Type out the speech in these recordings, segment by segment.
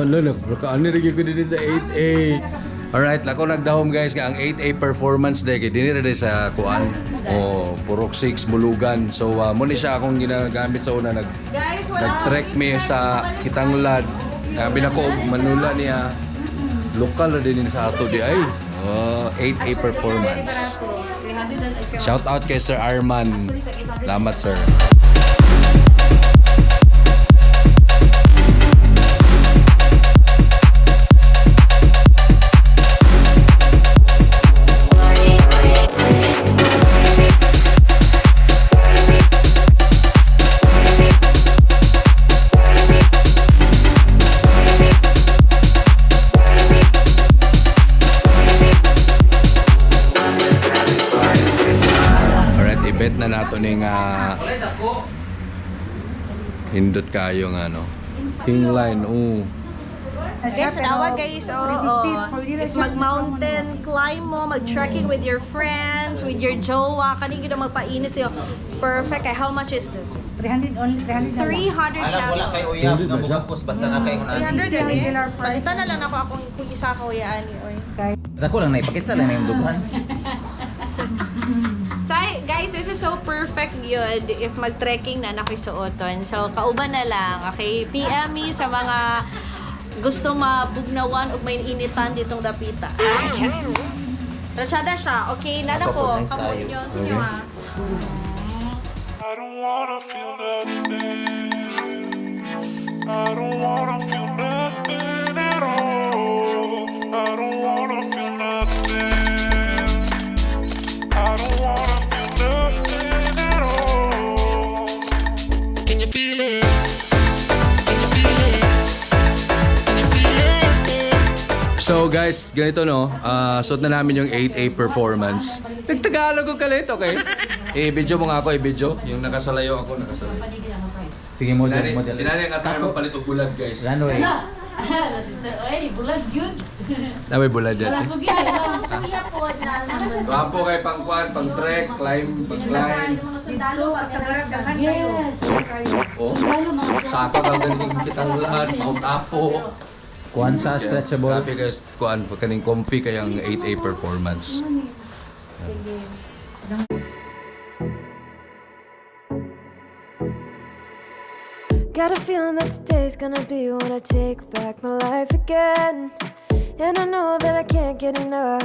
Ano, nakaano rin ko din sa 8A. Alright, lako nagdahom, guys, nga ang 8A Performance day kay dinhi ra day sa kuan. Oh, Purok 6 Mulugan. So mo ni siya akong ginagamit sa una nag Guys, wala nag-trek mi sa Kitanglad. Sabi na ko og Manula niya. Lokal ra din sa ato di ay. Oh, 8A Performance. Shout out kay Sir Arman. Salamat, sir. Alright, i-bet na nato ning hindot kayo nga no. King line, oh. Guys, tanawa guys, oh. If mag-mountain climb mo, mag-trekking with your friends, with your jowa, kani gid magpainit sa'yo. Perfect. Kay how much is this? 300 only, 300 na lang. 300 Alam, wala kay pesos. uyab nga mugapos basta na kay una. 300 Regular eh. price. Palitan na lang ako akong kung isa ko yan. Oy. Dako lang na ipakita lang na yung dughan. So, guys, this is so perfect yun if mag-trekking na nakisuoton. So, kauban na lang, okay? PM me sa mga gusto mabugnawan o may initan ditong dapita. Ay, yes. Ratsyada siya. Okay, nana ko. Ako po, Kamon nice. yun. Sinyo ah. I don't wanna feel nothing. I don't wanna feel nothing at all. I don't wanna feel nothing. I don't wanna feel nothing at all. Can you feel it? Can you feel it? Can you feel it? So guys, ganito no, suot na namin yung 8A Performance. Nagtagalog ko kalit, okay? I-video mo nga ako, i-video. Yung nakasalayo ako, nakasalayo. Sige, model, Tinani, model. tinani ang atay magpalit og bulad, guys. Runway. Ay, bulag yun. Na may bulad yan. Wala sugi na. Gwapo kay pang kuan, pang trek, climb, pang climb. Dito, kasagaran, daghan kayo. Yes. Kayo. Oh, saka ka ganing kitang lahat, Mount Apo. Kuan sa stretchable. Grabe guys, kuan kaning comfy kayang 8A Performance. Got a feeling that today's gonna be when I take back my life again. And I know that I can't get enough.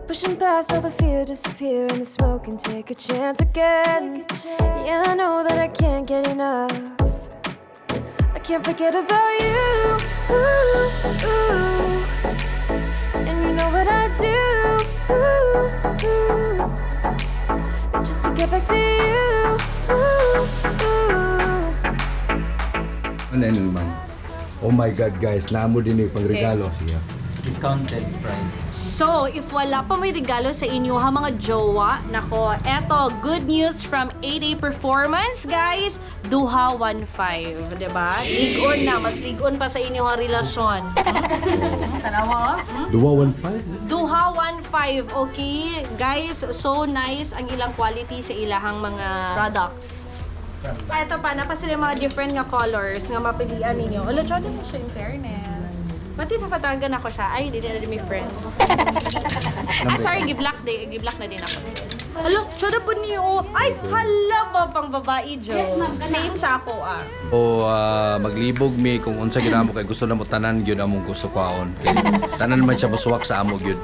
Pushing past all the fear, disappear in the smoke and take a chance again. Yeah, I know that I can't get enough. I can't forget about you. Ooh, ooh. And you know what I do. Ooh, ooh. Just to get back to you. Ooh, ooh. Ano yun, man? Oh my God, guys, namo din eh, pang regalo. Sige. Discounted price. So, if wala pa may regalo sa inyo ha mga jowa, nako, eto, good news from 8A Performance, guys, duha 1.5, 'di ba? Ligon na, mas ligon pa sa inyo ang relasyon. Tanawa, oh. Duwa 1.5? Duha 1.5, okay? Guys, so nice ang ilang quality sa ilahang mga products. Ito pa, napa sila yung mga different nga colors nga mapilian ninyo. Olo, tsada na siya in fairness. Pati napatagan ako siya. Ay, hindi na rin may friends. Ah, sorry, giblock, di, giblock na din ako. Alo, tsada po niyo. Ay, hala ba pang babae, Joe? Yes, ma'am, kana. Same sa ako, ah. O maglibog mi kung unsa ginamo kay gusto na mo tanan gyud among gusto kwaon. Kay tanan man siya mosuwak sa amo gyud.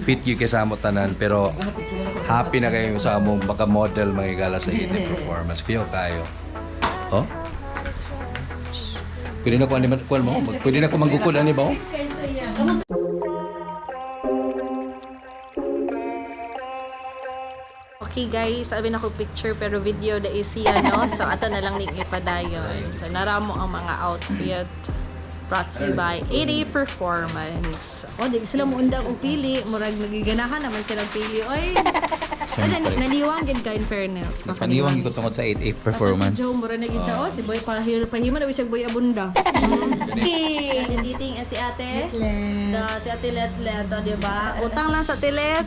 Fit gyud kay sa amo tanan pero happy na kayo sa among baka model mga gala sa 8A Performance. Kayo kayo. Oh? Pwede na ko ani kuan mo? Pwede na ko manggukod ani ba? Oh? Okay guys, sabi na ko picture pero video da siya no. So ato na lang ning ipadayon. So naramo ang mga outfit brought to you by 8A Performance. O di sila mo undang og pili, murag nagiganahan naman silang pili. Oy. Ay, naniwang gid ka in fairness. Paniwang ko tungod sa 8A Performance. Si Joe mura na gid siya. Oh, si Boy pahir pahima na siya Boy Abunda. Okay. Titing at si Ate. Let. Da, si Ate Let Let, oh, di ba? Utang lang sa Tilet.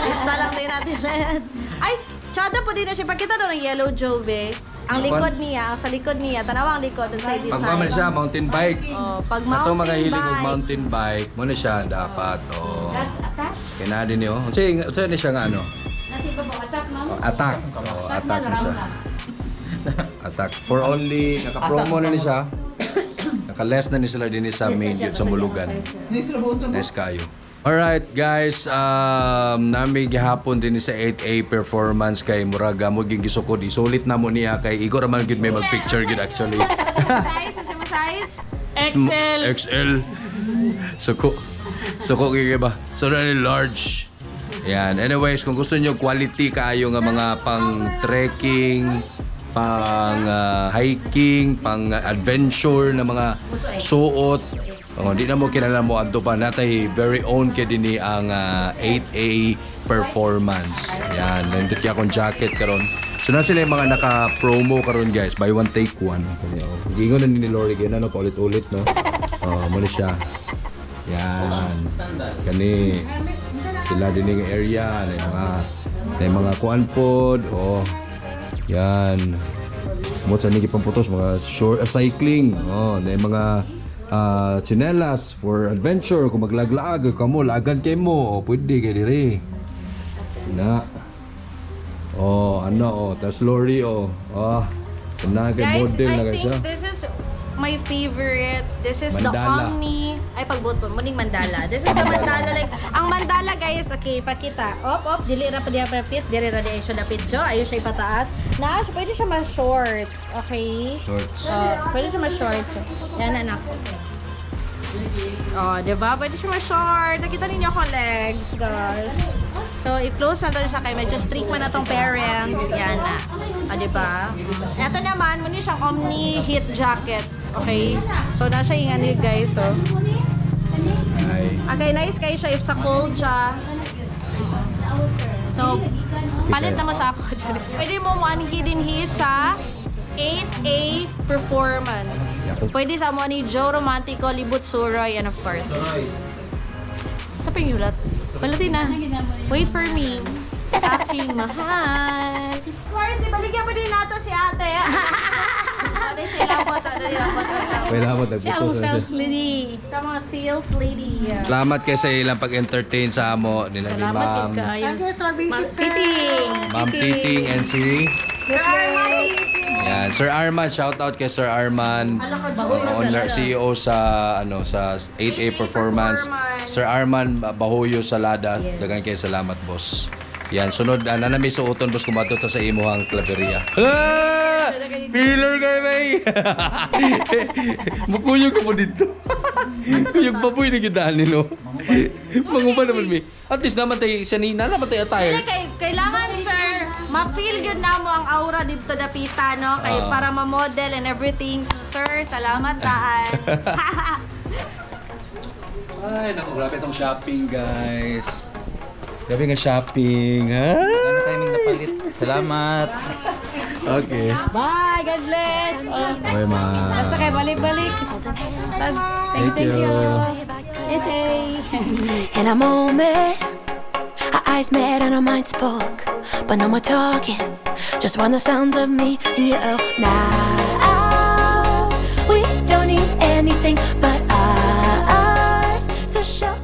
Pista lang din Ate Let. Ay, Tsada po din na siya. Pagkita daw ng yellow Jove. Ang likod niya, sa likod niya, tanawa ang likod, ang side design. Pag man siya, mountain bike. Oh, pag Ato mountain mga hilig og bike. mountain bike, mo na siya dapat. Oh. That's attached. Kaya din niyo. Unsa unsa ni siya nga ano? Nasa ibabaw, attack, ma'am. Oh, attack. Oh, attack na siya. Attack. For only naka-promo na ni siya. Naka-less na ni sila din sa main gate sa Mulugan. Nice kayo. Alright guys, nami gihapon din sa 8A Performance kay murag mo gyud gisukod. Isulit na mo niya kay Igor man gyud may mag-picture gyud actually. Size, sa size. XL. XL. Suko. Suko kay ba? So na ni large. Yan. Anyways, kung gusto niyo quality kaayo nga mga pang trekking, pang hiking, pang adventure na mga suot. Oh, di na mo kinahanglan mo adto pa natay very own kay dinhi ang 8A Performance. Yan, nindot kaya akong jacket karon. So na sila yung mga naka-promo karon guys, buy one take one. Okay, oh. Giingon na ni Lori ganun no, paulit-ulit no. Oh, mo na siya. Yan. Kani sila din yung area, na mga kuan pod, oh. Yan. Mo sa nigi pamputos mga short cycling, oh, na mga tsinelas for adventure kung maglaglaag kamo lagan kay mo, oh, pwede kay dire. Na. Oh, ano oh, tas lorry oh. Ah, na kay Guys, model na I kay think siya. this is my favorite. This is the Mandala. Omni. Ay, pagbuto. Muning mandala. This is the mandala. Like, ang mandala, guys, okay, pakita. Op, op, dili ra pa diya pa fit. Dili ra diya siya napit jo. Ayun siya ipataas. Na, pwede siya ma-short. Okay? Shorts. Oh, pwede siya ma-short. Yan, anak. Oh, di ba? Pwede siya ma-short. Nakita ninyo akong legs, girl. So, i-close natin siya kay medyo strict man na tong parents. Yan na. Ah, di ba? Ito naman, muna siyang Omni Heat Jacket. Okay? So, nasa yung ano yun, guys. So. Ay. Okay, nice kayo siya if sa cold siya. So, palit na mo sa ako. Pwede mo one hidden his sa 8A Performance. Pwede sa mo ni Joe Romantico, Libut Suroy, and of course. Sa pinyulat. Palatin na. Wait for me. Aking mahal. Of course, ibaligyan pa din nato si ate. Ate, siya lang po. Ate, lang po. Pwede mo Siya ang nagputos na siya. sales lady. Come on, sales lady. Salamat kay sa ilang pag-entertain sa amo nila ni Salamat Ma'am. kay kayo. Thank you sa visit, sir. Titing. Ma'am Titing and si Yan, Sir Arman, shout out kay Sir Arman. Owner, CEO sa ano sa 8A Performance. Performance. Sir Arman Bahoyo Salada, daghang kay salamat boss. Yan, sunod ana na may suoton boss kumato ta sa imuhang klaveria. Ah! Pillar kay may. Mukuyog ka po dito. Kuyog baboy na gid nino. Manguban naman mi. At least naman tay sanina naman tay attire. Hindi, kay, kailangan sir, ma-feel yun na mo ang aura dito dapita, no? Kay, Ah. para ma-model and everything. So, sir, salamat taan. Ay, naku, grabe itong shopping, guys. Grabe nga shopping, ha? Ano timing napalit? Salamat. Okay. Bye! God bless! Oh, Okay, ma. basta kay balik-balik. Thank you. Hey, In a moment, our eyes met and our minds spoke, but no more talking. Just want the sounds of me and you. Now we don't need anything but us. So show.